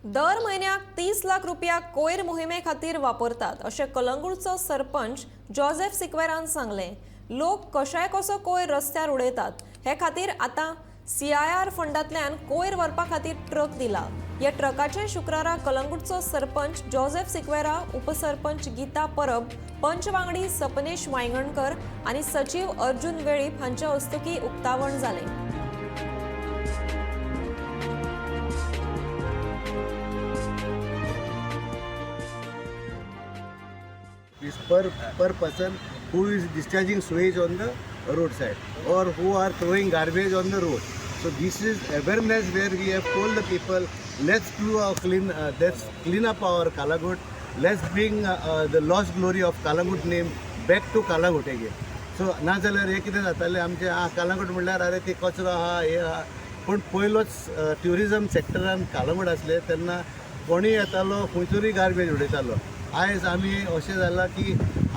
दर म्हयन्याक 30 लाख रुपया कोयर मोहिमे खातीर वापरतात अशें कलंगूटचो सरपंच जोसेफ सिक्वेरान सांगलें. लोक कशाय कसो कोयर रस्त्यार उडयतात. हे खातीर आतां सीआयआर फंडांतल्यान कोयर व्हरपा खातीर ट्रक दिला. ह्या ट्रकाचें शुक्रारा कलंगूटचो सरपंच जोसेफ सिक्वेरा, उपसरपंच गीता परब, पंच वांगडी सपनेश वायंगणकर आनी सचीव अर्जुन वेळीप हांच्या हस्तुकीं उक्तावण जालें. Is per person who is discharging sewage on the roadside or who are throwing garbage on the road. So this is awareness where we have told the people, let's do our clean, let's clean up our Calangute, let's bring the lost glory of Calangute name back to Calangute again. So ना जाल्यार हें कितें जातालें आमचें, आं, कालांगूट म्हणल्यार अरे ती कचरो आहा, हें आहा. पूण पयलोच ट्युरिजम सेक्टरान कालांगूट आसलें तेन्ना कोणूय येतालो, खंयसरूय गार्बेज उडयतालो. आयज आमी अशें जालां की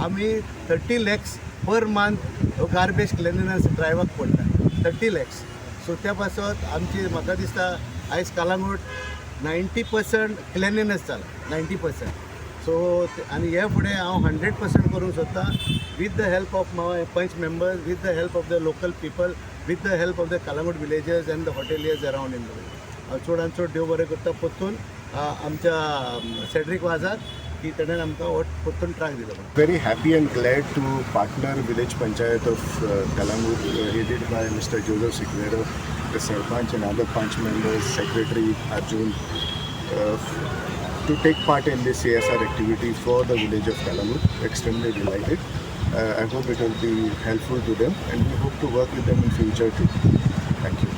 आमी 30 lakhs per month garbage cleanliness ड्रायव्हाक पडटा, 30 लॅक्स. सो त्या पासत आमची, म्हाका दिसता, आयज कालांगूट 90% क्लिनलीनस जाला, 90%. सो आनी हे फुडें हांव 100% करूंक सोदतां with the help of my panch members, with the help of the local people, with the help of the Calangute villagers and the hoteliers around in the. हांव चडान चड देव बरें करता परतून आमच्या सेड्रीक वाजाक की तेणेन आमकां हो परतून ट्रक दिलो म्हणून. Very happy and glad to partner village panchayat of Calangute, headed by Mr. Joseph Siqueira, the Sarpanch and other panch members, Secretary Arjun, to take part in this CSR activity for the village of Calangute. Extremely delighted. I hope it will be helpful to them and we hope to work with them in future too. Thank you.